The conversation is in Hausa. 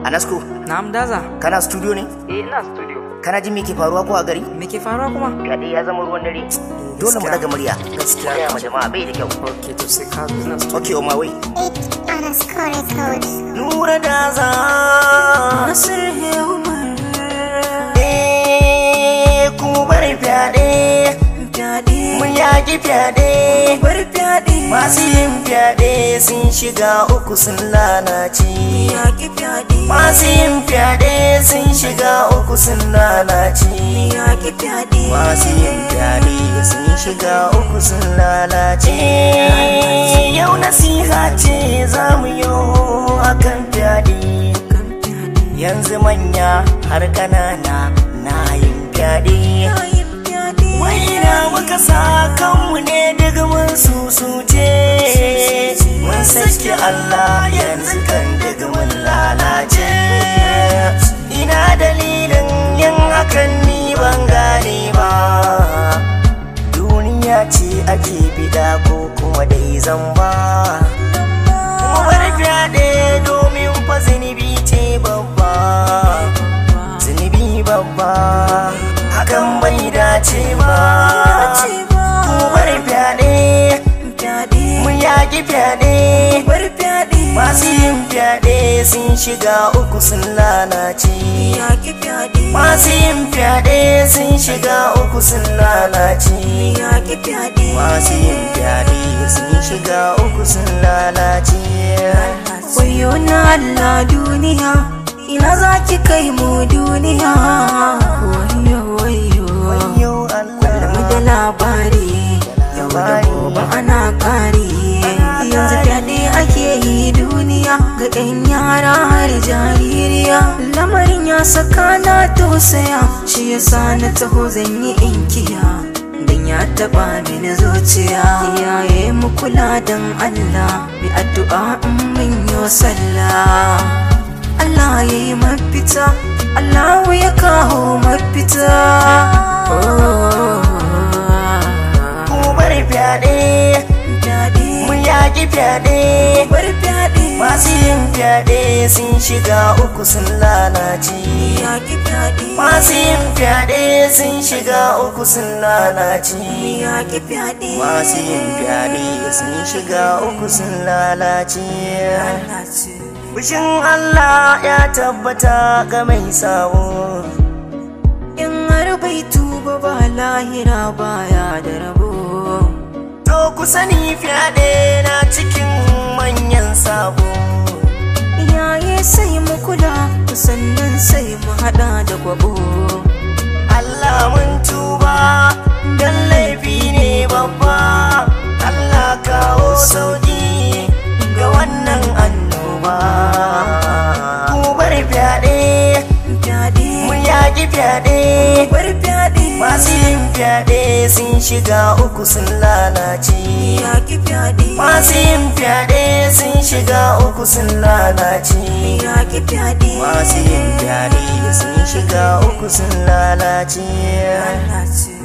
Anasko, Na'am Daza. Kana studio ne? Eh, ina studio. Kana jin me ke faruwa ko a gari? Me ke faruwa kuma? Fyaɗe ya zama ruwan dare. Dole mu daga murya. Gaskiya. Gaya ma jama'a bai da kyau. Okay, to sai ka zo, ina studio. Okay, on my way. Underscore record. Nura Daza. Nasir Umar. Eh, ku bar fyaɗe. Fyaɗe. Mun yaƙi fyaɗe. Bar fyaɗe. Masu yin fyaɗe sun shiga uku sun lalace. Yaƙi fyaɗe. Masu yin fyaɗe sun shiga uku sun lalace. Yaƙi fyaɗe. Masu yin fyaɗe sun shiga uku sun lalace. Yau nasiha ce za mu yi akan fyaɗe. Kan fyaɗe. Yanzu manya har ƙanana na yin fyaɗe. Yayin fyaɗe. Wai ina muka sa kanmu ne daga mun susuce. Mun saki Allah yanzu kan daga mun lalace. Ina dalilin yin hakan ni ban gane ba. Duniya ce ake bida ko kuma dai zamba. Mu bar fyaɗe domin fa zunubi ce babba. Zunubi babba, hakan bai dace ba. Mu bar fyaɗe, Fyaɗe. mu yaƙi fyaɗe. Bar fyaɗe. Masu yin fyaɗe sun shiga uku sun lalace. Yaƙi fyaɗe. Masu yin fyaɗe sun shiga uku sun lalace. Yaƙi fyaɗe. Masu yin fyaɗe sun shiga uku sun lalace. Wayo na Allah duniya, ina za ki kai mu duniya? Wayo wayo. Wayo Kullum Allah. da labari, yau da gobe ana kare. Yanzu fyaɗe ake yi duniya ga 'yan yara har jaririya. Lamarin ya saka na tausaya, shi yasa na taho zan yi inkiya. Dan ya taɓa mini zuciya. Iyaye mu kula dan Allah, bi addu'a in mun yo sallah. Allah ya yi mafita, Allah ya kawo mafita. Oh. Ku bar fyaɗe, Fyaɗe, mu yaƙi fyaɗe. bar fyaɗe, Masu yin fyaɗe sun shiga uku sun lalace. Yaƙi fyaɗe, Masu yin fyaɗe sun shiga uku sun lalace. Yaƙi fyaɗe, Masu yin fyaɗe sun shiga uku sun lalace. Lalace. Fushin Allah ya tabbata ga mai sabo. In har bai tuba ba lahira baya da rabo. To ku sani fyaɗe na cikin manyan sabo. Iyaye sai mu kula, sannan sai mu haɗa da kwabo. Allah mun tuba dan laifi ne babba. Allah kawo sauki ga wannan annoba. Ku bar fyaɗe, Fyaɗe, mu yaƙi fyaɗe. Bar fyaɗe, Masu yin fyaɗe sun shiga uku sun lalace. Yaƙi fyaɗe, Masu yin fyaɗe sun shiga uku sun lalace. Yaƙi fyaɗe, Masu yin fyaɗe sun shiga uku sun lalace. Lalace.